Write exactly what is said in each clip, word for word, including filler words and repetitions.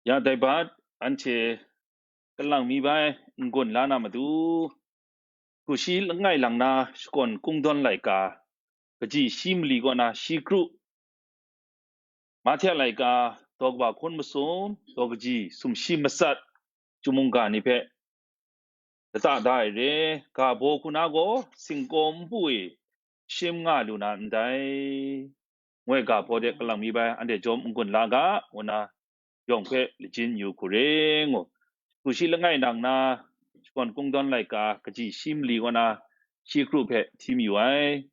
Ya dai bat, anhte kalang mi bai n-gun la na matu, hku shi langai lang na shakawn kungdawn laika, kaji shi mali kaw na shi kru, Mahte laika, daw kaba hkun masum, daw kaji sumshi matsat, chyum mungga ni hpe lata da ai re, ga baw hku na gaw, singkaw npu e shim nga lu na ndai. Ngoi ga baw de kalang mi bai, anhte jawm n-gun la ga, ngu na yawng hpe lajin yu hku re ngu, hku shi langai nang na, shakawn kungdawn laika, kaji shi mali kaw na, shi kru hpe hti mayu ai.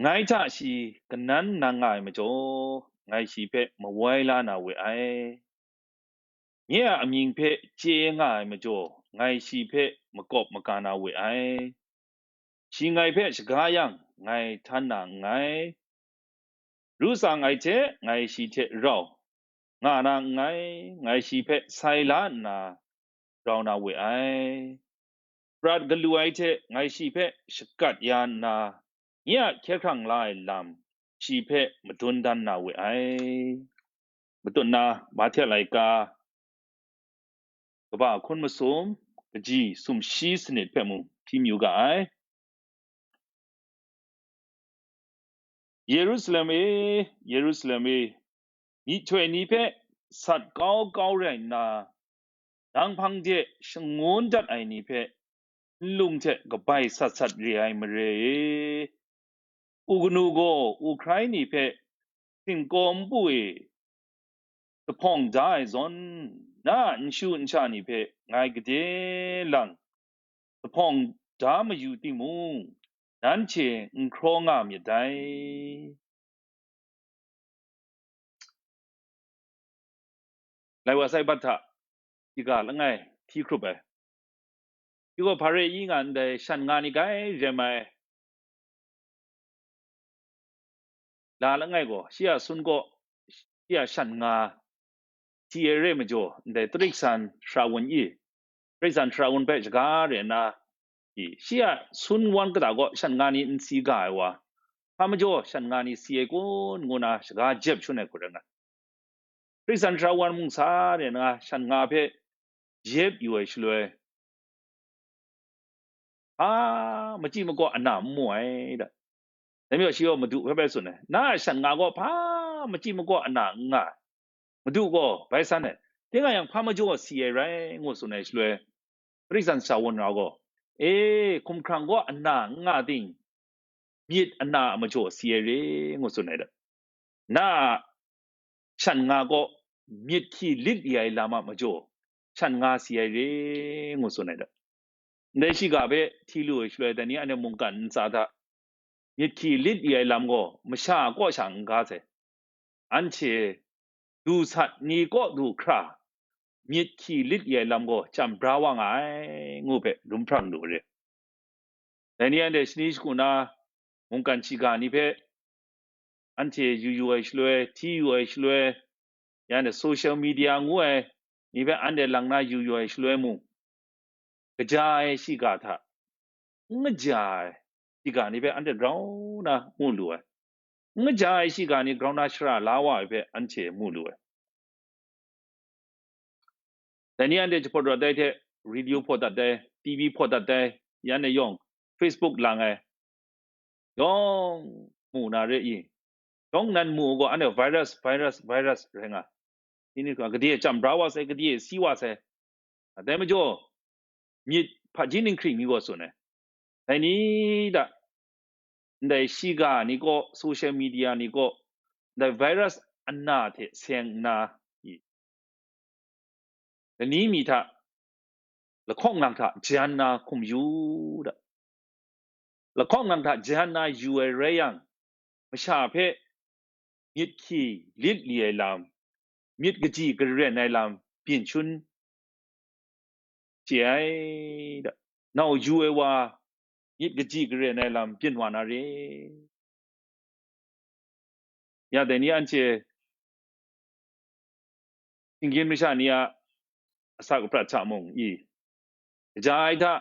Ngai hta shi kanan nang nga ai majaw, ngai shi hpe mawai la na we ai. Nye a amying hpe chye nga ai majaw, ngai shi hpe makawp maga na we ai. Shi ngai hpe shaga yang, ngai htan na nngai. Ru tsang ai hte ngai shi hte rau nga na nngai, ngai shi hpe sai la nna rau na we ai. Prat galu ai hte ngai shi hpe shakat ya nna, nye a hkye hkrang la ai lam shi hpe madun dan na we ai. Matut na Mahte laika, kaba hkun masum, kaji sumshi sanit hpe mung hti mayu ga ai. Yerusalem e, Yerusalem e, myihtoi ni hpe sat kau kau rai nna, nang hpang de shangun dat ai ni hpe nlung hte kabai sat sat re ai mare e, u kanu gaw u hkrai ni hpe singkaw npu e lahpawng da ai zawn, na a nshu nsha ni hpe ngai gade lang lahpawng da mayu timung, nanhte n hkraw nga myit dai. Lai wa sai bat hta, shiga langai hti hkrup ai. Shi gaw hpa re i nga ndai, shan nga ni grai rem ai. La langai gaw, shi a sun kaw, shi a shan nga, hti ai re majaw, ndai tarik san shara wun i, tarik san shara wun hpe shaga re nna, i, shi a sun wan kata gaw shan nga ni n si ga ai wa, hpa majaw shan nga ni si ai kun, ngu na shaga jep shun ai hku rai nga. Tarik san shara wun mung sa re nna, shan nga hpe jep yu ai shaloi, hpa machyi makaw ana n mu ai da. Dai majaw shi gaw Madu hpe bai tsun ai, na a shan nga gaw hpa machyi makaw ana n nga ai. Madu gaw bai san ai, tinang yang hpa majaw si ai rai, ngu tsun ai shaloi, tarik san shara wun na gaw, e, hkumhkrang gaw ana n nga ting, myit ana a majaw si ai re, ngu tsun ai da. Na a shan nga gaw myit hkyi lit li ai lam a majaw, shan nga si ai re, ngu tsun ai da. Ndai shiga hpe hti lu ai shaloi, dai ni anhte mungkan ntsa hta myit hkyi lit li ai lam gaw masha kaw sha n ga sai. Anhte du sat ni kaw du hkra myit hkyi lit li ai lam gaw chyam bra wa nga ai, ngu hpe dum hprang lu re. Dai ni anhte shani shagu na mungkan shiga ni hpe anhte yu yu ai shaloi, hti yu ai shaloi, ya anhte social media ngu ai ni hpe anhte lang na yu yu ai shaloi mung, kaja ai shiga hta n kaja ai shiga ni hpe anhte grau na mu lu ai. N kaja ai shiga ni grau na shara la wa ai hpe anhte mu lu ai. Dai ni anhte jahpawt rawt ai hte, radio hpaw dat ai, T V hpaw dat ai, ya anhte yawng Facebook lang ai, yawng mu na re i? Yawng nan mu gaw, anhte virus, virus, virus rai nga. Ini hkra gade chyam bra wa sai, gade si wa sai. Dai majaw, myit hpaji ninghkring mi gaw tsun ai. Dai ni hta, ndai shiga ni kaw, social media ni kaw, ndai virus ana hte seng nna, i, lani mi hta, lahkawng lang hta jan na hkum yu da. Lahkawng lang hta jan na yu ai rai yang, masha hpe myit hkyi lit li ai lam, myit kaji karen ai lam byin shun chye ai da. Nau yu ai wa myit kaji karen ai lam byin wa na re. Ya dai ni anhte shinggyim masha ni a asak aprat hta mung i, kaja ai hta,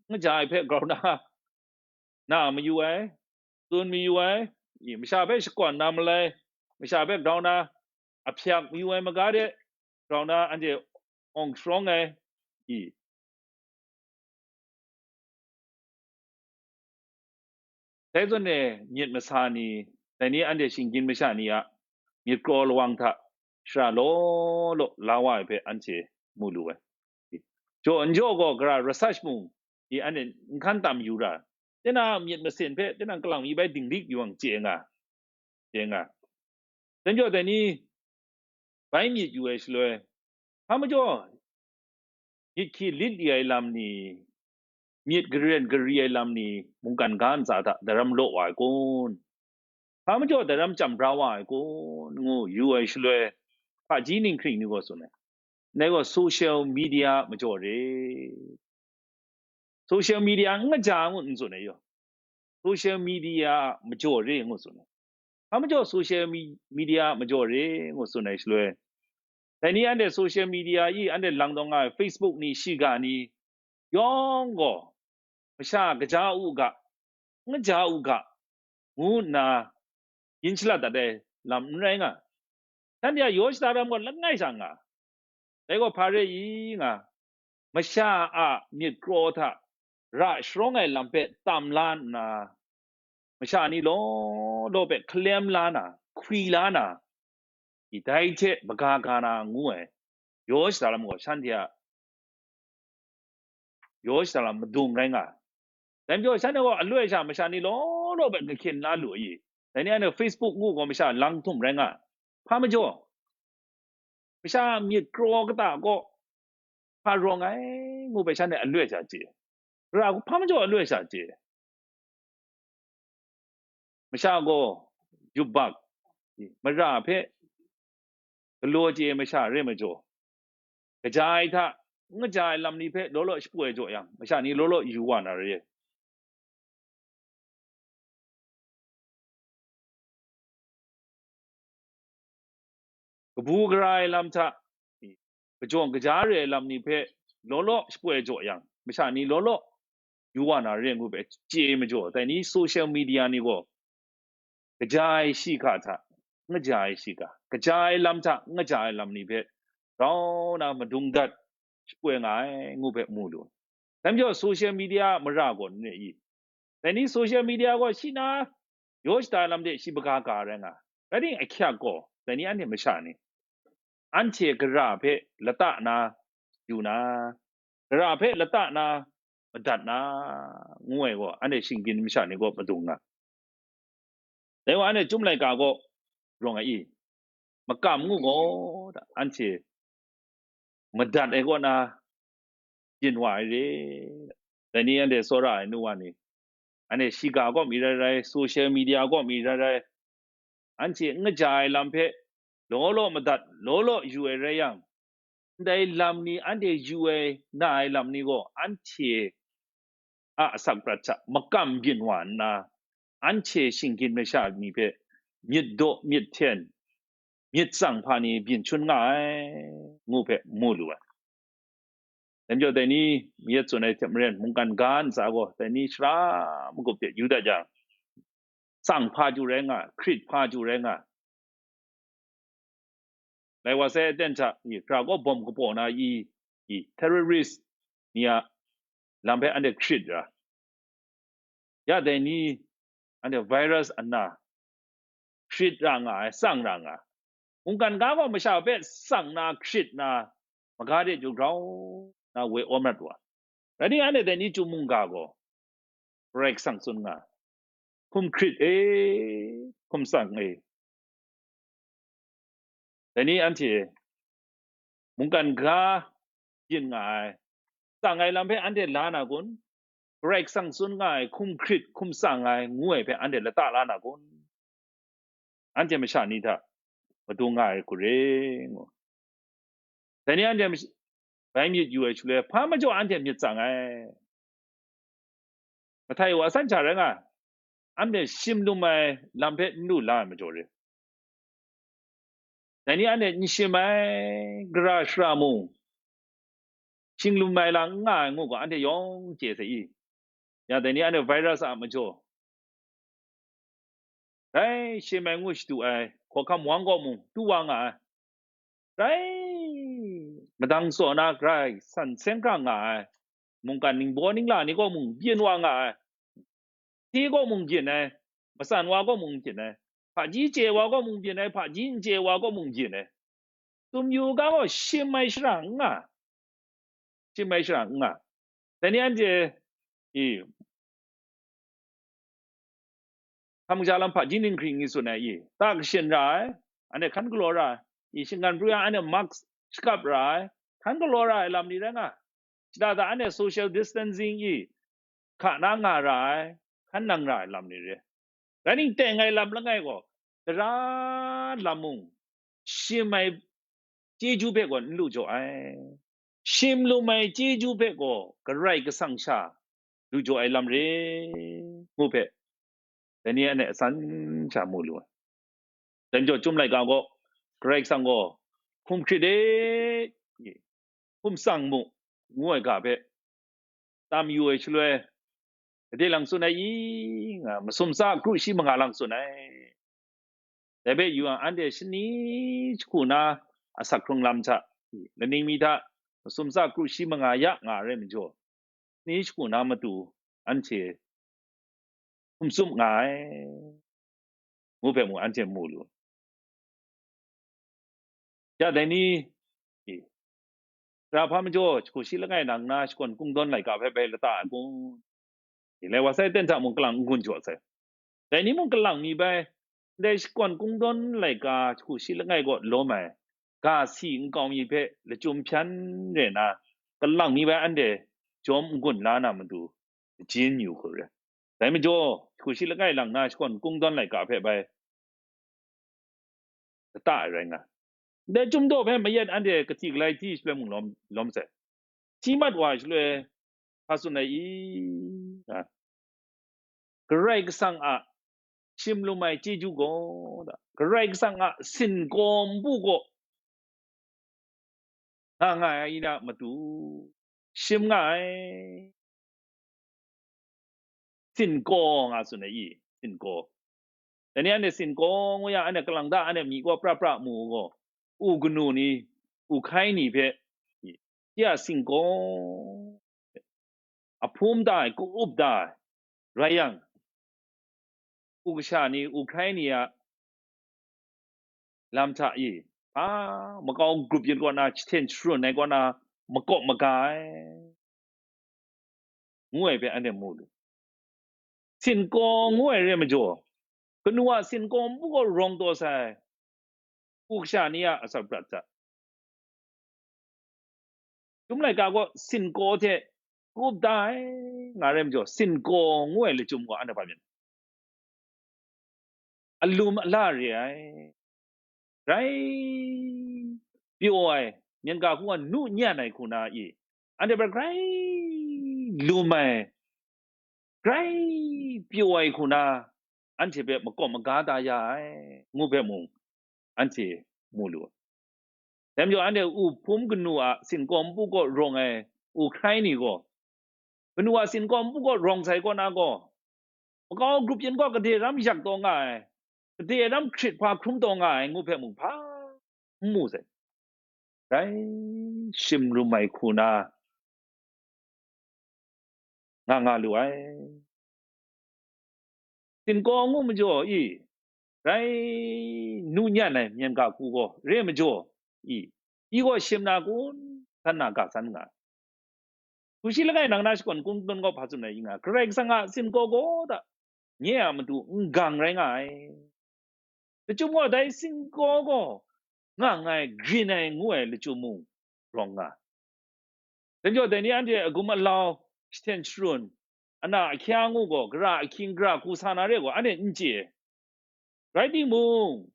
n kaja ai hpe grau na, na mayu ai, tsun mayu ai, i, masha hpe shakawn na malai, masha hpe grau na, Ahpyak mayu ai maga de, grau na anhte awng sharawng ai i. Dai zawn e myit masa ni, dai ni anhte shinggyim masha ni a myit kraw lawang hta shara law law la wa ai hpe anhte mu lu ai. Jaw n jaw gaw gara research mung i anhte n hkan tam yu ra, tinang myit masin hpe tinang kalang mi bai dinglik yu yang chye nga, chye nga. Dai majaw dai ni bai myit yu ai shaloi, hpa majaw myit hki lit li ai lam ni, myit garen gari ai lam ni, mungkan ga ntsa hta daram law wa ai kun? Hpa majaw daram chyam bra wa ai kun? Ngu yu ai shaloi, hpaji ninghkring ni gaw tsun ai, dai gaw social media majaw re. Social media n kaja ngu n tsun ai yaw. Social media majaw re ngu tsun ai. Hpa majaw social mi-, media majaw re ngu tsun ai shaloi, dai ni anhte social media i anhte lang dawng nga ai Facebook ni, shiga ni yawng gaw masha kaja u ga, n kaja u ga, ngu nna yin shalat dat ai lam n rai nga. Shanhte a yaw shada ram gaw langai sha nga. Dai gaw hpa re i nga, masha a myit kraw hta ra sharawng ai lam hpe tam la nna, masha ni law law hpe hkalem la na, hkwi la na, i dai hte maga ga na ngu ai yaw shada lam gaw shanhte a yaw shada lam madung rai nga ai. Dai majaw shanhte gaw aloi sha masha ni law law hpe kahkyen la lu ai. Dai ni anhte Facebook ngu gaw masha lang htum rai nga ai. Hpa majaw, masha myit kraw kata kaw hpa rawng ai ngu hpe shanhte aloi sha chye. Gara hpa majaw aloi sha chye. Masha gaw yubak, mara hpe galaw chye ai masha re majaw, kaja ai hta n kaja ai lam ni hpe law law shapoi jaw yang, masha ni law law yu wa na re. Kabu gara ai lam hta, kajawng kaja re ai lam ni hpe law law shapoi jaw yang, masha ni law law yu wa na re ngu hpe chye majaw, dai ni social media ni gaw kaja ai shi hka hta n kaja ai shi hka, kaja ai lam hta n kaja ai lam ni hpe grau na madung dat shapoi nga ai ngu hpe mu lu. Dai majaw social media a mara gaw n re i? Dai ni social media gaw shi na yaw shada lam de shi maga ga rai nga. Rai timung, ahkyak gaw, dai ni anhte masha ni, anhte gara hpe lata na yu na, gara hpe lata na madat na, ngu ai gaw, anhte shinggyim masha ni gaw madung nga. Dai wa anhte Chyum laika gaw rawng ai i? Makam ngu gaw, anhte madat ai kaw na byin wa ai re. Dai ni anhte tsawra ai nu wa ni, anhte shiga kaw mi rai rai, social media kaw mi rai rai, anhte n kaja ai lam hpe law law madat, law law yu ai rai yang, ndai lam ni, anhte yu ai na ai lam ni gaw, anhte a asak prat hta makam byin wa nna, anhte shinggyim masha ni hpe myit daw, myit hten, myit tsang hpa ni byin shun nga ai, ngu hpe mu lu ai. Dai majaw, dai ni mayat tsun ai hte maren, mungkan ga ntsa gaw dai ni shara magup de yu dat jang, tsang hpa chyu rai nga, hkrit hpa chyu rai nga. Lai wa sai aten hta, i, hkra gaw bawm kapaw na i, i, terrorist ni a lam hpe anhte hkrit ra. Ya dai ni, anhte virus ana hkrit ra nga ai, tsang ra nga ai. Mungkan ga gaw masha hpe tsang na, hkrit na, maga de chyu grau na woi awm rat wa. Rai nna, anhte dai ni chyu mungga gaw, Karai Kasang tsun nga, hkum hkrit e, hkum tsang e. Dai ni anhte mungkan ga byin nga ai, tsang ai lam hpe anhte la na kun? Karai Kasang tsun nga ai, hkum hkrit, hkum tsang ai, ngu ai hpe anhte lata la na kun? Anhte masha ni hta madung nga ai hku re, ngu. Dai ni anhte mash-, bai myit yu ai shaloi, hpa majaw anhte myit tsang ai. Mahtai wa asan sha rai nga, anhte shim lum ai lam hpe n lu la ai majaw re. Dai ni anhte n shim ai, gara shara mung, shing lum ai lam n nga ai ngu gaw, anhte yawng chye sai i? Ya dai ni anhte virus a majaw, dai shim ai ngu shadu ai hkawhkam wang gaw mung, tu wa nga ai. rai madang tsaw na grai san seng hkra nga ai, mungkan ningbaw ningla ni kaw mung byin wa nga ai, hti kaw mung byin ai, matsan wa kaw mung byin ai, hpaji chye wa kaw mung byin ai, hpaji n chye wa kaw mung byin ai. Tum yu ga gaw shim ai shara n nga, shim ai shara n nga. Dai ni anhte, i, hkam kaja lam hpaji ninghkring ni tsun ai, i, ta kashin ra ai, anhte hkan galaw ra ai, i, shinggan pru yang anhte mask shakap ra ai, hkan galaw ra ai lam ni rai nga. Shada da anhte social distancing i hka na nga ra ai, hkan nang ra ai lam ni re. Rai ning, teng ai lam langai gaw, tara lam mung, shim ai chyeju hpe gaw n lu jaw ai. Shim lum ai chyeju hpe gaw Karai Kasang sha lu jaw ai lam re, ngu hpe, dai ni anhte asan sha mu lu ai. Dai majaw, Chyum laika gaw, Karai Kasang gaw, hkum hkrit e, hkum tsang mu, ngu ai ga hpe, tam yu ai shaloi, gade lang tsun ai i, nga, masum tsa kru shi manga lang tsun ai. Dai hpe yu yang, anhte shani jahku na asak hkrung lam hta, laning mi hta masum tsa kru shi manga ya nga ai rai majaw, shani jahku na matu anhte hkum tsup nga ai, ngu hpe mung anhte mu lu. Ya, dai ni, i, tara hpa majaw, jahku shi langai nang na shakawn kungdawn laika hpe bai lata ai kun? I, lai wa sai ten hta mung kalang n-gun jaw sai. Dai ni mung kalang mi bai, ndai shakawn kungdawn laika jahku shi langai kaw lawm ai, ga si nkau mi hpe lachyum hpyan re na, kalang mi bai anhte jawm n-gun la na matu, majin yu hku re. Dai majaw, jahku shi langai lang na shakawn kungdawn laika hpe bai lata ai rai nga. Ndai Chyum daw hpe mayat anhte kahti galai hti shaloi mung lawm, lawm sai. Hti mat wa ai shaloi, hpa tsun ai i? Nga, Karai Kasang a shim lum ai chyeju gaw, da, Karai Kasang a sinkaw npu gaw nga nga ai na matu, shim nga ai. Sinkaw nga tsun ai i? Sinkaw. Dai ni anhte sinkaw ngu yang, anhte kalang ta anhte myi kaw pra pra mu u gaw, u kanu ni, u hkai ni hpe, i, shi a sinkaw, ahpum da ai, ka-up da ai, rai yang, u kasha ni, u hkai ni a lam hta i, hpa makau grup yin kaw na, jahten sharun ai kaw na, makawp maga ai, ngu ai hpe anhte mu lu. Sinkaw ngu ai re majaw, kanu a sinkaw npu gaw rawng taw sai, u kasha ni a atsat prat hta. Chyum laika gaw sinkaw hte ka-up da ai, nga re majaw, sinkaw ngu ai lachyum gaw anhte hpa myit, alum ala re ai, grai pyaw ai, myen ga hku a nu nyan ai hku na i, anhte hpe grai lum ai, grai pyaw ai hku na, anhte hpe makawp maga da ya ai, ngu hpe mung, anhte mu lu ai. Dai majaw, anhte u hpum kanu a sinkaw npu kaw rawng ai u hkrai ni gaw, kanu a sinkaw npu kaw rawng sai kaw na gaw, makau grup yin kaw gade ram yak taw nga ai, gade ram hkrit hpa hkrum taw nga ai ngu hpe mung hpa n mu sai. Rai, shim lum ai hku na nga nga lu ai. Sinkaw ngu majaw i, rai, nu nyan ai myen ga hku gaw re majaw i, i gaw shim na kun, san na ga san nga ai. Hku shi langai nang na shakawn kungdawn gaw hpa tsun ai i nga, Karai Kasang a sinkaw gaw da, nye a matu n gang rai nga ai. Lachyum gaw dai sinkaw gaw nga nga ai, grin ai ngu ai lachyum mung rawng nga ai. Dai majaw, dai ni anhte agum alau, jahten sharun, ana ahkya ngu gaw, gara ahkying gara hku sa na re gaw, anhte n chye. Rai timung,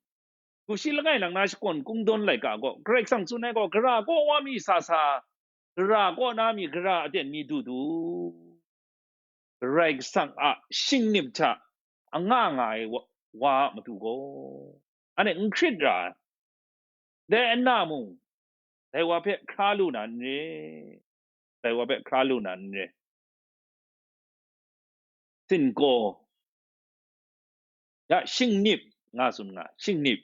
hku shi langai lang na shakawn kungdawn laika gaw, Karai Kasang tsun ai gaw, gara kaw wa mi sa sa, gara kaw na mi gara aten mi du du, Karai Kasang a shingnip hta a nga nga ai wa, wa a matu gaw, anhte n hkrit ra ai. Dai ana mung, dai wa hpe hkra lu na n re, dai wa hpe hkra lu na n re. Sinkaw, ya, shingnip nga tsun nga, shingnip.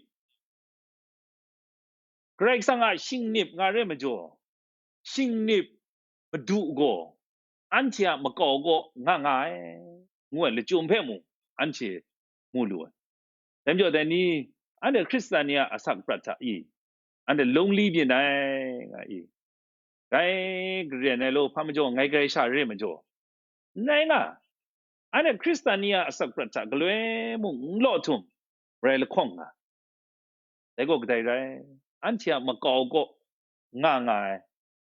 Karai Kasang a shingnip nga re majaw, shingnip madu gaw anhte a makau kaw nga nga ai, ngu ai lachyum hpe mung anhte mu lu ai. Dai majaw dai ni, anhte Hkristan ni a asak prat hta i, anhte lungli byin ai, nga i. Dai garen ai law hpa majaw ngai grai sha re majaw, n rai nga, anhte Hkristan ni a asak prat hta galoi mung n law htum, rai lahkawng nga. Dai gaw kadai rai? Anhte a makau kaw nga nga ai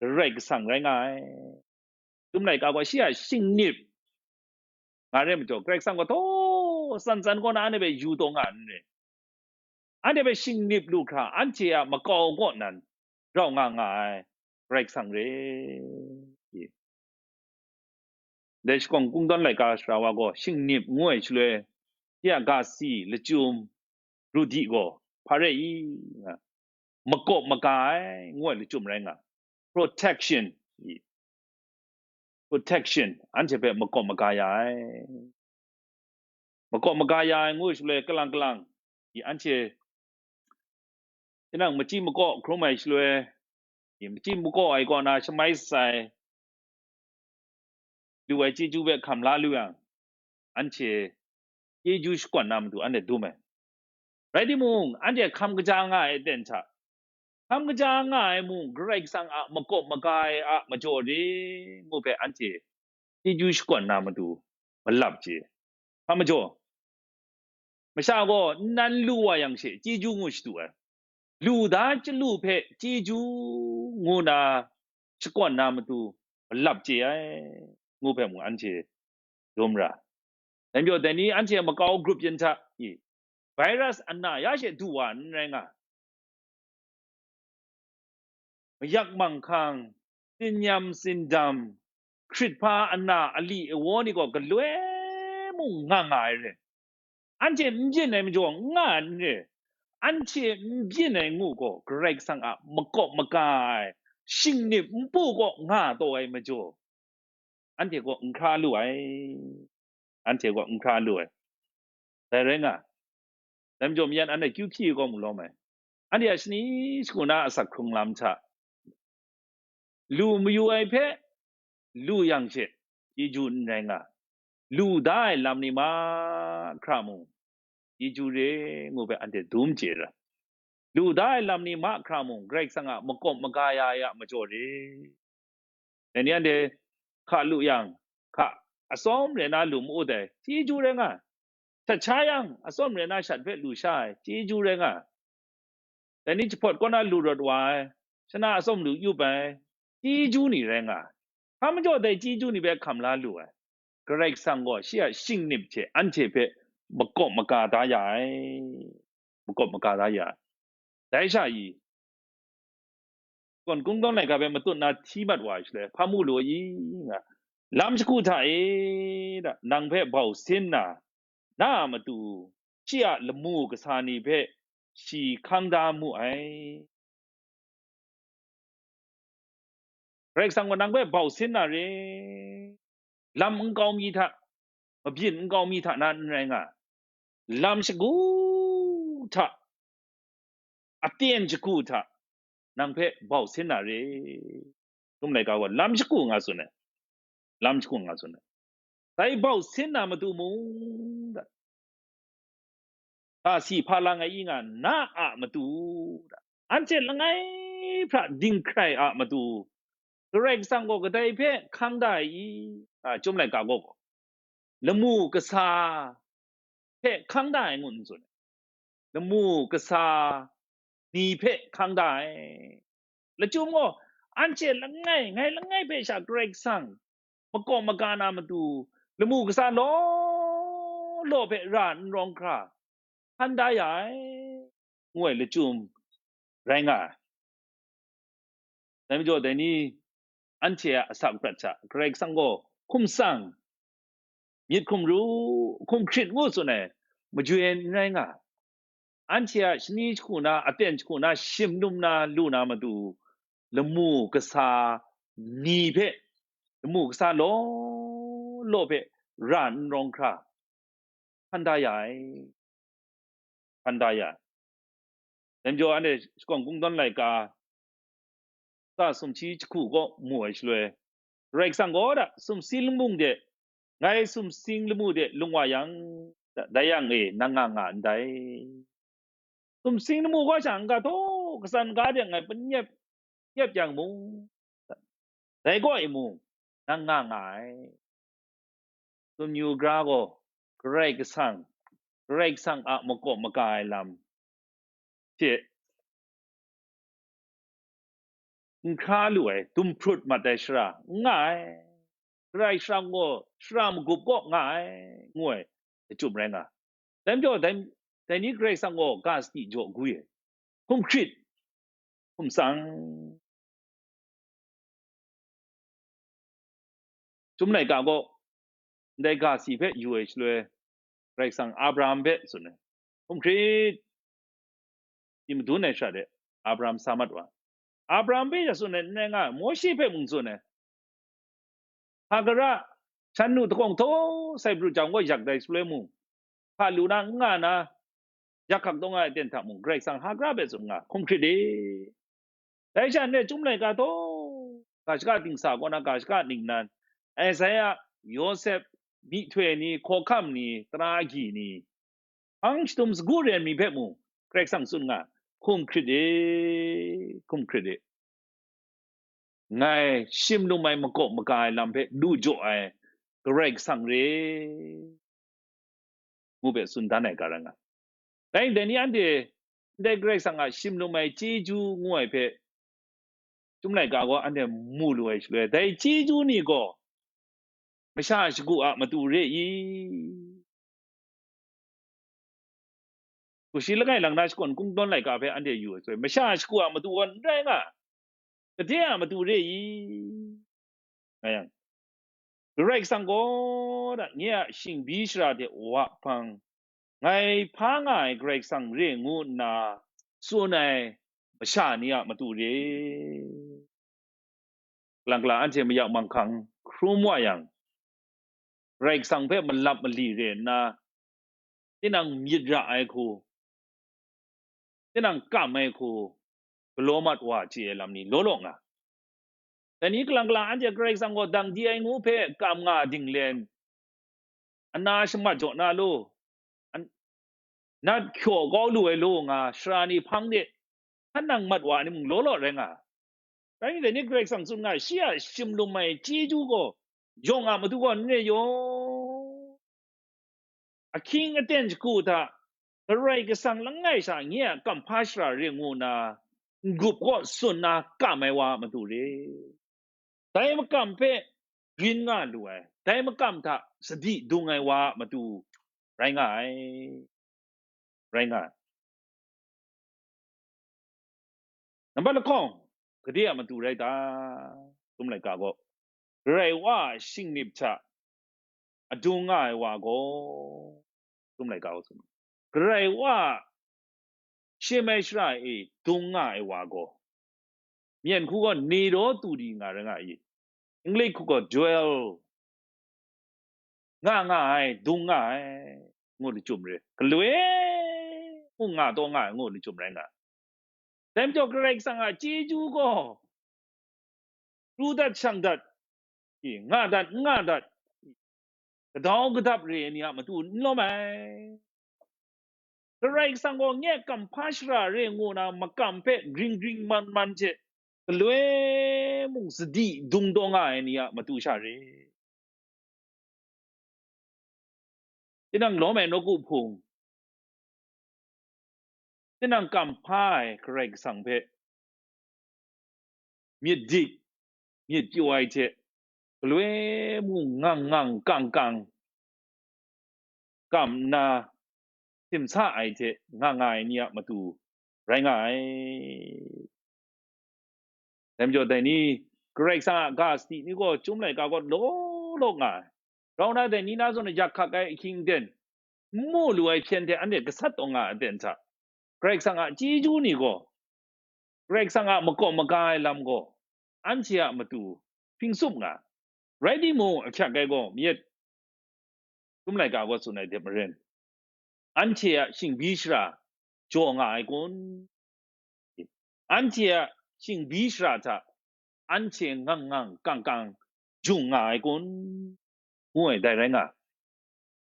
Karai Kasang rai nga ai. Chyum laika gaw shi a shingnip nga re majaw, Karai Kasang gaw taw tsan tsan kaw na anhte hpe yu taw nga n re. Anhte hpe shingnip lu hkra, anhte a makau kaw nan rau nga nga ai Karai Kasang re. Dai shakawn kungdawn laika sara wa gaw shingnip ngu ai shaloi, shi a ga si lachyum, ru di gaw hpa rai i? Nga, makawp maga ai ngu ai lachyum rai nga, protection i, protection, anhte hpe makawp maga ya ai. Makawp maga ya ai ngu shaloi, kalang kalang i, anhte tinang machyi makaw hkrum ai shaloi, i, machyi makaw ai kaw na shamai sai lu ai chyeju hpe hkam la lu yang, anhte chyeju shakawn na matu anhte dum ai. Rai timung, anhte hkam kaja nga ai aten hta, hkam kaja nga ai mung, Karai Kasang a makawp maga ai a majaw re ngu hpe anhte chyeju shakawn na matu malap chye. Hpa majaw, masha gaw nnan lu wa yang she chyeju ngu shadu ai, lu da chyalu hpe chyeju ngu na shakawn na matu malap chye ai, ngu hpe mung anhte dum ra. Dai majaw, dai ni anhte makau grup yin hta i, virus ana ya she du wa n rai nga, mayak manghkang, tsinyam tsindam, hkrit hpa ana ali awa ni gaw galoi mung nga nga ai re. Anhte n byin ai majaw n nga n re. Anhte n byin ai ngu gaw, Karai Kasang a makawp maga ai shingnip npu kaw nga taw ai majaw, anhte kaw n hkra lu ai, anhte kaw n hkra lu ai. Dai rai nga, dai majaw mayan anhte kyu hpyi ai kaw mu lawm ai. Anhte a shani shagu na asak hkrung lam hta, lu mayu ai hpe lu yang she, chyeju n rai nga, lu da ai lam ni mahkra mung, chyeju re ngu hpe anhte dum chye ra. Lu da ai lam ni mahkra mung, Karai Kasang a makawp maga ya ai a majaw re. Dai ni anhte hka lu yang, hka atsawm rai na lu ma-ut ai, chyeju rai nga ai. Shat sha yang, atsawm rai na shat hpe lu sha ai, chyeju rai nga ai. Dai ni jahpawt kaw na lu rawt wa ai, shana atsawm lu yup ai, chyeju ni rai nga ai. Hpa majaw dai chyeju ni hpe hkam la lu ai. Karai Kasang gaw shi a shingnip hte anhte hpe makawp maga da ya ai, makawp maga da ya ai. Dai sha i, Kawn kungdawn laika hpe matut na hti mat wa ai shaloi, hpa mu lu i? Nga, lam shagu hta e, da, nang hpe bau sin na, na a matu, shi a lamu kasa ni hpe shi hkang da mu ai. Karai Kasang gaw nang hpe bau sin na re, lam nkau mi hta, mabyin nkau mi hta na n rai nga, lam shagu hta, aten shagu hta, nang hpe bau sin na re. Tum laika gaw lam shagu nga tsun ai, lam shagu nga tsun ai. Dai bau sin na matu mung, da, hpa si hpa lang ai i nga na a matu, da, anhte langai hpra dinghkrai a matu, Karai Kasang gaw kadai hpe hkang da ai i? A, Chyum laika gaw, lamu kasa hpe hkang da ai ngu n tsun ai. Lamu kasa ni hpe hkang da ai. Lachyum gaw, anhte langai, ngai langai hpe sha Karai Kasang makawp maga na matu, lamu kasa law law hpe ra n rawng hkra, hkan da ya ai, ngu ai lachyum rai nga ai. Dai majaw, dai ni anhte a asak prat hta Karai Kasang gaw hkum tsang, myit hkum ru, hkum hkrit ngu tsun ai majoi n rai nga. Anhte a shani jahku na, aten jahku na, shim lum na, lu na matu, lamu kasa ni hpe, lamu kasa law law hpe ra n rawng hkra, hkan da ya ai, hkan da ya ai. Dai majaw anhte shakawn kungdawn laika, tsa sumshi jahku kaw mu ai shaloi, Karai Kasang gaw da sumsing lamu de, ngai sumsing lamu de lung wa yang, da-, dai yang e, nang nga nga ndai. Sumsing lamu gaw sha n-ga htaw, katsan ga de ngai panyep, nyep yang mung, dai gaw e mung, nang nga nga ai. Tsun yu gra gaw, Karai Kasang, Karai Kasang a makawp maga ai lam hte n hkra lu ai, dumhprut mat ai shara n nga ai. Karai Kasang gaw shara magup kaw nga ai, ngu ai, jahtum rai nga. Dai majaw, dai, dai ni Karai Kasang gaw ga sadi jaw gwi ai, hkum hkrit, hkum tsang. Chyum laika gaw, ndai ga si hpe yu ai shaloi, Karai Kasang Abraham hpe tsun ai, hkum hkrit, shi madun ai shara de, Abraham sa mat wa. Abraham hpe ya tsun ai, n rai nga, Mawshe hpe mung tsun ai. Hagara, shan nu takawng htaw sai pru jang gaw yak dai shaloi mung, hpa lu na, n nga na, yak hkak taw nga ai aten hta mung, Karai Kasang Hagara hpe tsun nga, hkum hkrit e. Dai sha n rai, Chyum laika htaw, ga shaka dingsa kaw na ga shaka ningnan, Isaiah, Yawsep, myihtoi ni, hkawhkam ni, tara agyi ni, hpang shadum sagu ren mi hpe mung, Karai Kasang tsun nga, hkum hkrit e, hkum hkrit e. Ngai shim lum ai makawp maga ai lam hpe lu jaw ai Karai Kasang re, ngu hpe tsun dan ai ga rai nga. Dai, dai ni anhte ndai Karai Kasang a shim lum ai chyeju ngu ai hpe, Chyum laika gaw anhte mu lu ai shaloi, dai chyeju ni gaw masha shagu a matu re i? Hku shi langai lang na shakawn kungdawn laika hpe anhte yu ai shaloi, masha shagu a matu gaw n rai nga, gade a matu re i? Nga yang, Karai Kasang gaw da, nye a shingbi shara hte wa hpang, ngai hpa nga ai Karai Kasang re ngu nna tsun ai masha ni a matu re. Kalang kala anhte mayak manghkang hkrum wa yang, Karai Kasang hpe malap mali re nna, tinang myit ra ai hku, tinang kam ai hku, galaw mat wa chye ai lam ni law law nga. Dai ni kalang kala anhte Karai Kasang gaw dang di ai ngu hpe kam nga dinglen, ana shamat jaw na law, an-, nat hkyaw kau lu ai law nga, sara ni hpang de, hkan nang mat wa ai ni mung law law rai nga. Rai nme dai ni Karai Kasang tsun nga ai, shi a shim lum ai chyeju gaw, yawng a matu gaw n re yaw. Ahkying aten shagu hta, Karai Kasang langai sha nye a kamhpa shara re ngu nna, n-gup kaw tsun na kam ai wa a matu re. Dai makam hpe grin nga lu ai, dai makam hta sadi dung ai wa a matu rai nga ai, rai nga ai. Nambat lahkawng, gade a matu rai ta? Chyum laika gaw, Karai Wa a shingnip hta adung nga ai wa gaw, Chyum laika gaw tsun, Karai Wa a shim ai shara e dung nga ai wa gaw, myen hku gaw Nero tu di nga rai nga i? English hku gaw dwell nga nga ai, dung nga ai, ngu lachyum re, galoi mung nga taw nga ai, ngu lachyum rai nga. Dai majaw Karai Kasang a chyeju gaw, pru dat shang dat, i, nga dat n nga dat, gadau gadap re ai ni a matu n lawm ai. Karai Kasang gaw nye kamhpa shara re ngu na makam hpe gring gring man man hte galoi mung sadi dung taw nga ai ni a matu sha re. Tinang lawm ai nawku hpung, tinang kamhpa ai Karai Kasang hpe myit dik, myit pyaw ai hte, galoi mung ngang ngang kang kang kam nna, simsa ai hte nga nga ai ni a matu rai nga ai. Dai majaw, dai ni, Karai Kasang a ga sadi ni gaw Chyum laika gaw law law nga ai. Grau na dai ni na zawn yak hkak ai ahkying ten, n mu lu ai hpyen hte anhte gasat taw nga ai aten hta, Karai Kasang a chyeju ni gaw, Karai Kasang a makawp maga ai lam gaw, anhte a matu hpring tsup nga. Rai timung, ahkyak ai gaw, myit, Chyum laika gaw tsun ai hte maren, anhte a shingbi shara jaw nga ai kun? Anhte a shingbi shara hta anhte ngang ngang kang kang jung nga ai kun? Ngu ai, dai rai nga.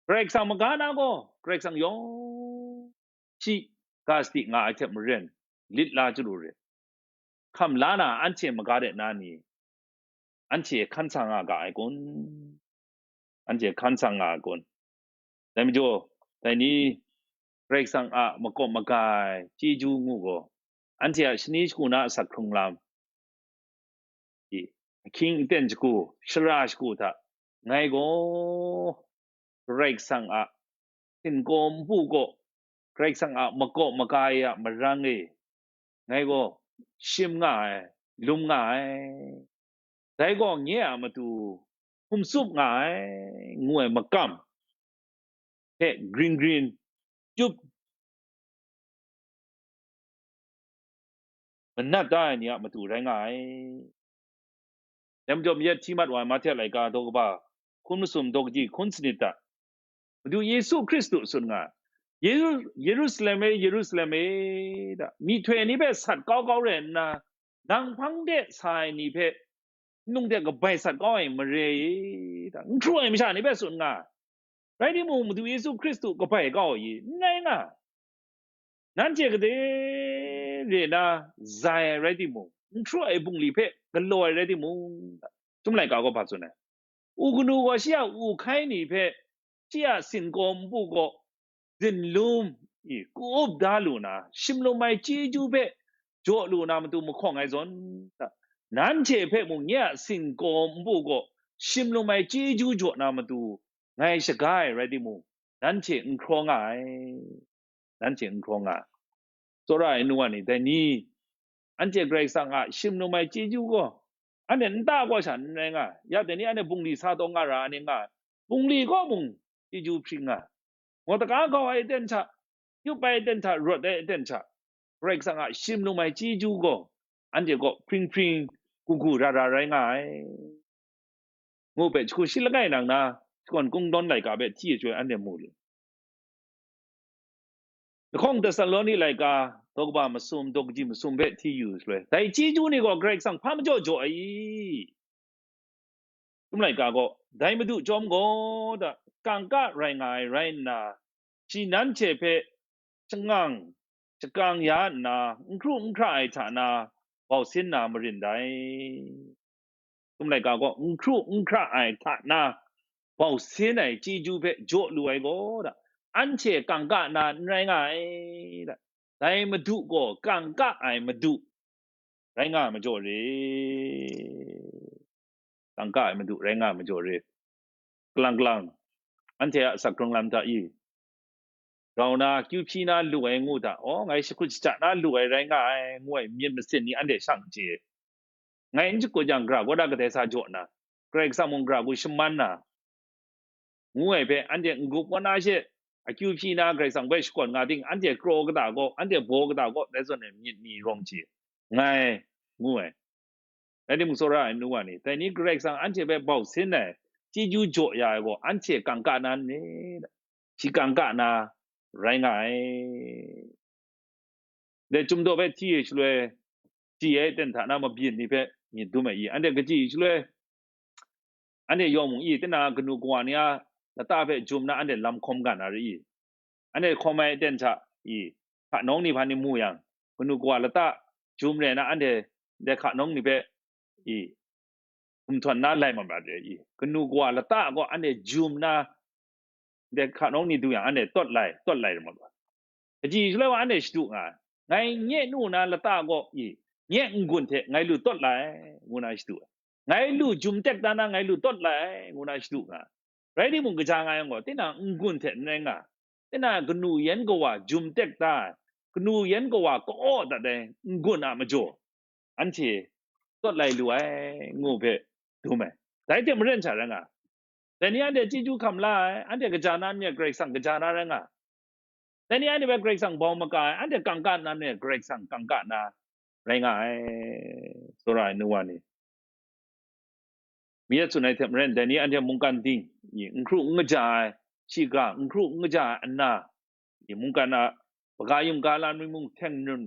Karai Kasang maga na gaw, Karai Kasang yawng shi ga sadi nga ai hte maren, lit la chyalu re. Hkam la na anhte maga de na ni, anhte hkan sa nga ga ai kun? Anhte hkan sa nga ai kun? Dai majaw, dai ni Karai Kasang a makawp maga ai chyeju ngu gaw, anhte a shani shagu na asak hkrung lam, i, ahkying aten shagu, shara shagu hta, ngai gaw Karai Kasang a hkinggawm npu kaw, Karai Kasang a makawp maga ai a marang e, ngai gaw shim nga ai, lum nga ai. Dai gaw nye a matu hkum tsup nga ai, ngu ai makam hte grin grin, chyup manat da ai ni a matu rai nga ai. Dai majaw, mayat hti mat wa ai Mahte laika daw kaba hkun masum daw kaji hkun sanit hta, Madu Yesu Hkristu tsun nga ai, "Yeru-, Yerusalem e, Yerusalem e," da, myihtoi ni hpe sat kau kau rai nna, nang hpang de sa ai ni hpe nlung de kabai sat kau ai mare e, da, n hkru ai masha ni hpe tsun nga ai. Rai timung, Madu Yesu Hkristu kabai kau ai, n rai nga. Nanhte gade re na zai ai rai timung, n hkru ai bungli hpe galaw ai rai timung, da, Chyum laika gaw hpa tsun ai? U kanu gaw shi a u hkai ni hpe, shi a singkawm npu gaw zinlum, i, ku-up da lu na, shimlum ai chyeju hpe jaw lu na matu mahkawng ai zawn, nanhte hpe mung nye a singkawm npu gaw shimlum ai chyeju jaw na matu ngai shaga ai rai timung, nanhte n hkraw nga ai, nanhte n hkraw nga ai. Tsawra ai nu wa ni, dai ni, anhte Karai Kasang a shimlum ai chyeju gaw, anhte nta kaw sha n rai nga ai. Ya dai ni, anhte bungli sa taw nga ra ai ni nga ai. Bungli kaw mung chyeju hpring nga ai. Mawtaka gau ai aten hta, yup ai aten hta, rawt ai aten hta, Karai Kasang a shimlum ai chyeju gaw, anhte kaw hpring hpring, gu gu ra ra rai nga ai, ngu hpe, jahku shi langai nang na, shakawn kungdawn laika hpe hti ai chyoi anhte mu lu. Lahkawng Tesaloni laika daw kaba masum, daw kaji masum hpe hti yu shaloi, dai chyeju ni gaw Karai Kasang hpa majaw jaw ai i? Chyum laika gaw, dai Madu chyawm gaw da, kangka rai nga ai rai nna, shi nanhte hpe shangang, shakang ya nna, n hkru n hkra ai hta na, bau sin na marin dai. Chyum laika gaw, n hkru n hkra ai hta na, bau sin ai chyeju hpe jaw lu ai gaw da, anhte kangka na n rai nga ai da. Dai Madu gaw kangka ai Madu rai nga ai majaw re. Kangka ai Madu rai nga ai majaw re. Kalang kalang, anhte a asak hkrung lam hta i, grau na, kyu hpyi na lu ai ngu hta, aw, ngai shakut shaja na lu ai rai nga ai, ngu ai myit masin ni anhte shang chye. Ngai n shakut yang, gara kaw da kadai sa jaw na, Karai Kasang mung gara hku shaman na, ngu ai hpe, anhte n-gup kaw na she, akyu hpyi na Karai Kasang hpe shakawn nga ting, anhte kraw kata kaw, anhte baw kata kaw, dai zawn e myit ni rawng chye, ngai, ngu ai. Rai timung, tsawra ai nu wa ni, dai ni Karai Kasang anhte hpe bau sin ai, chyeju jaw ya ai gaw, anhte kangka na n ni? Shi kangka na rai nga ai. Dai Chyum daw hpe hti ai shaloi, chye ai aten hta na mabyin ni hpe myit dum ai i? Anhte kaji shaloi, anhte yawng mung i, tinang kanu kawa ni a lata hpe jum na anhte lam hkawm ga na re i? Anhte hkawm ai aten hta i, hka nawng ni hpa ni mu yang, kanu kawa lata jum re na, anhte dai hka nawng ni hpe i, gumhtawn na lai mat mat re i? Kanu kawa lata gaw anhte jum na, dai hka nawng ni du yang, anhte tawt lai, tawt lai mat wa. Kaji shaloi wa anhte shadu nga ai, ngai nye nu na lata gaw i, nye n-gun hte ngai lu tawt lai, ngu na shadu ai. Ngai lu jum tek da na, ngai lu tawt lai, ngu na shadu nga ai. Rai timung, kaja nga yang gaw, tinang n-gun hte n rai nga, tinang kanu yan kawa jum tek da ai, kanu yan kawa ka-aw dat ai n-gun a majaw, anhte tawt lai lu ai, ngu hpe dum ai. Dai hte maren sha rai nga, dai ni anhte chyeju hkam la ai, anhte kaja na myit Karai Kasang kaja na rai nga, dai ni anhte hpe Karai Kasang bau maka ai, anhte kangka na myit Karai Kasang kangka na rai nga ai, tsawra ai nu wa ni. Mi ya tsun ai hte maren, dai ni anhte mungkan ding, i, n hkru n kaja ai, shiga, n hkru n kaja ai ana, i, mungkan a hpaga yumga lam ni mung hten run,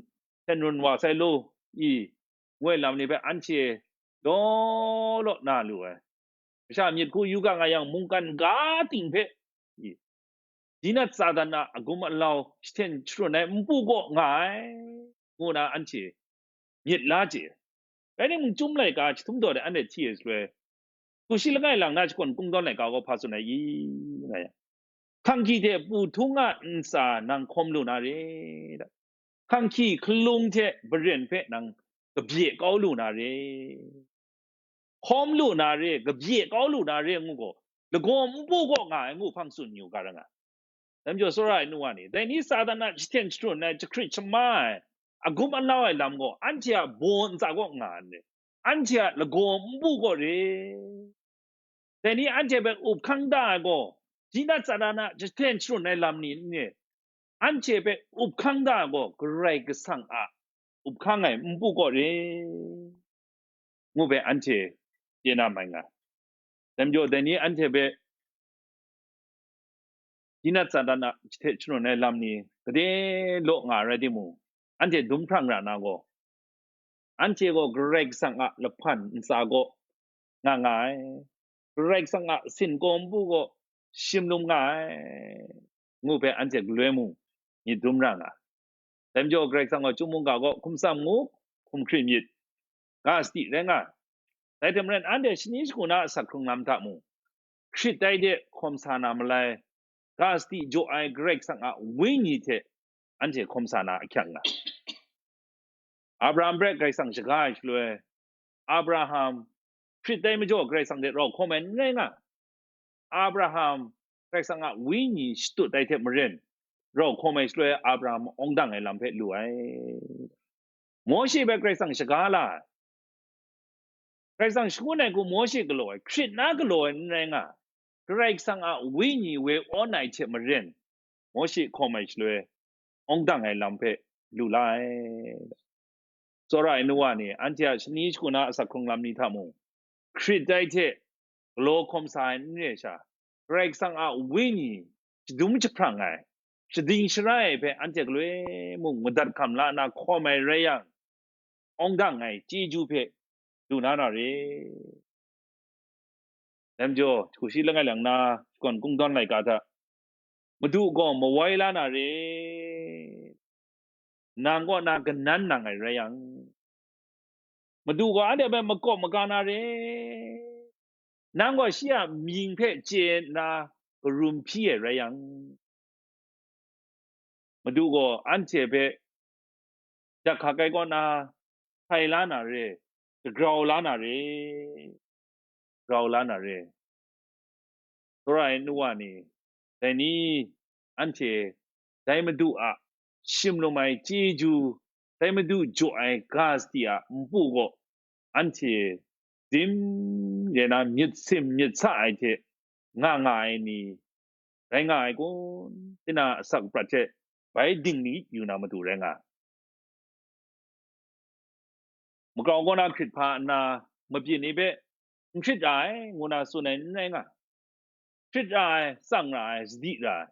hten run wa sai law, i, ngoi lam ni hpe anhte law law na lu ai. Masha myit hku yu ga nga yang, mungkan ga ting hpe, i, Jinat Satan a agum alau jahten sharun ai npu kaw nga ai, ngu na anhte myit la chye. Rai timung, Chyum laika chyahtum daw de anhte hti ai shaloi, Hku shi langai lang na shakawn kungdawn laika gaw hpa tsun ai i, nga yang, hkanghki hte pu htung a ntsa nang hkawm lu na re, da. Hkanghki hkalung hte baren hpe nang kabye kau lu na re, hkawm lu na re, kabye kau lu na re ngu gaw, lagaw npu kaw nga ai ngu hpang tsun yu ga ra nga. Dai majaw, tsawra ai nu wa ni, dai ni Satan a jahten sharun ai, jahkrit shama ai, agum alau ai lam gaw, anhte a baw ntsa kaw nga ai, anhte a lagaw npu kaw re. Dai ni anhte hpe up hkang da ai gaw, Jinat Satan a jahten sharun ai lam ni n re, anhte hpe up hkang da ai gaw, Karai Kasang a up hkang ai npu kaw re, ngu hpe anhte chye na mai nga. Dai majaw, dai ni anhte hpe Jinat Satan a jahten sharun ai lam ni gade law nga rai timung, anhte dum hprang ra na gaw, anhte gaw Karai Kasang a lahpan ntsa gaw nga nga ai, Karai Kasang a sinkaw npu gaw shim lum nga ai, ngu hpe anhte galoi mung myit dum ra nga. Dai majaw, Karai Kasang gaw Chyum mungga gaw hkum tsam ngu, hkum hkrit myit, ga sadi rai nga ai. Dai hte maren, anhte shani shagu na asak hkrung lam hta mung, hkrit dai de hkawm sa na malai, ga sadi jaw ai Karai Kasang a Wenyi hte anhte hkawm sa na ahkyang nga. Abraham hpe Karai Kasang shaga ai shaloi, Abraham hkrit dai majaw Karai Kasang hte rau hkawm ai n rai nga. Abraham Karai Kasang a Wenyi shatut ai hte maren, rau hkawm ai shaloi Abraham awng dang ai lam hpe lu ai. Mawshe hpe Karai Kasang shaga la ai. Karai Kasang shangun ai hku Mawshe galaw ai, hkrit na galaw ai n rai nga. Karai Kasang a Wenyi woi awn ai hte maren, Mawshe hkawm ai shaloi, awng dang ai lam hpe lu la ai. Tsawra ai nu wa ni, anhte a shani shagu na asak hkrung lam ni hta mung, hkrit dai hte galaw hkawm sa ai n re ai sha, Karai Kasang a Wenyi shadum jahprang ai, shading sharai ai hpe anhte galoi mung madat hkam la nna hkawm ai rai yang, awng dang ai chyeju hpe lu na na re. Dai majaw, hku shi langai lang na shakawn kungdawn laika hta, Madu gaw mawai la na re, nang kaw na kanan nang ai rai yang, Madu gaw anhte hpe makawp maga na re, nang gaw shi a mying hpe chye nna karum hpyi ai rai yang, Madu gaw anhte hpe jahkak ai kaw na hpai la na re, dagrau la na re, grau la na re. Tsawra ai nu wa ni, dai ni anhte dai Madu a shim lum ai chyeju, dai Madu jaw ai ga sadi a npu gaw, anhte dim re na myit sim myit sa ai hte nga nga ai ni rai nga ai kun? Tinang a asak prat hte bai dingli yu na matu rai nga ai. Makau kaw na hkrit hpa nna, mabyin ni hpe, "N hkrit ra ai," ngu na tsun ai n rai nga. Hkrit ra ai, tsang ra ai, sadi ra ai.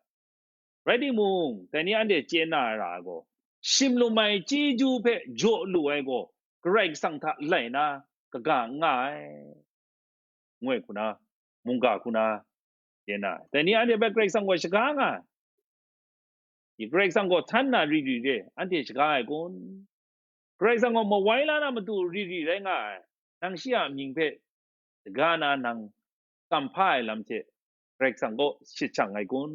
Rai timung, dai ni anhte chye na ra ai gaw, shim lum ai chyeju hpe jaw lu ai gaw, Karai Kasang hta lai na kaga n nga ai, ngu ai hku na, mungga hku na, chye na ai. Dai ni anhte hpe Karai Kasang gaw shaga nga ai. I Karai Kasang gaw htan na ri ri re, anhte shaga ai kun? Karai Kasang gaw mawai la na matu ri ri rai nga ai. Nang shi a mying hpe shaga na nang kam hpa ai lam hte Karai Kasang gaw shut shang ai kun?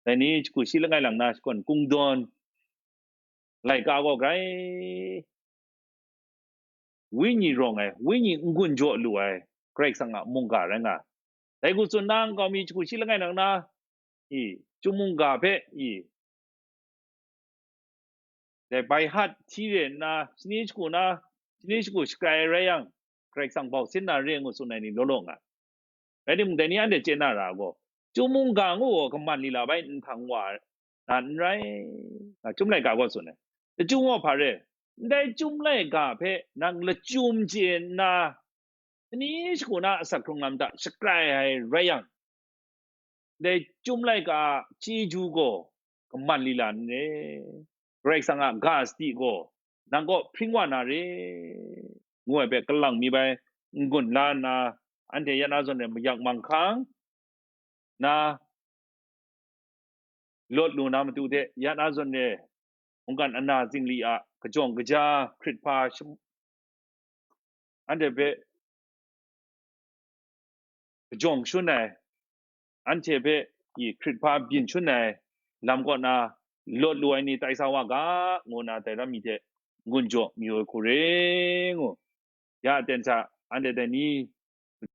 Dai ni hku shi langai lang na shakawn kungdawn laika gaw grai, Wenyi rawng ai, Wenyi n-gun jaw lu ai, Karai Kasang a mungga rai nga ai. Dai hku tsun na nkau mi hku shi langai nang na, i, Chyum mungga hpe, i, dai bai hat hti re nna, shani shagu na, shani shagu shakrai ai rai yang, Karai Kasang bau sin na re ngu tsun ai ni law law nga ai. Rai timung, dai ni anhte chye na ra gaw, Chyum mungga ngu gaw kaman lila bai n hpang wa na n rai, nga Chyum laika gaw tsun ai. Lachyum gaw hpa re? Ndai Chyum laika hpe nang lachyum chye nna, shani shagu na asak hkrung lam hta shakrai ai rai yang, dai Chyum laika a chyeju gaw kaman lila n re. Karai Kasang a ga sadi gaw nang kaw hpring wa na re, ngu ai hpe kalang mi bai n-gun la nna, anhte ya na zawn re mayak manghkang na lawt lu na matu hte, ya na zawn re mungkan ana zingli a kajawng kaja hkrit hpa sham-, anhte hpe kajawng shun ai, anhte hpe i hkrit hpa byin shun ai lam kaw na lawt lu ai ni tai sa wa ga, ngu na dai lam mi hte n-gun jaw mayu ai hku re ngu. Ya aten hta anhte dai ni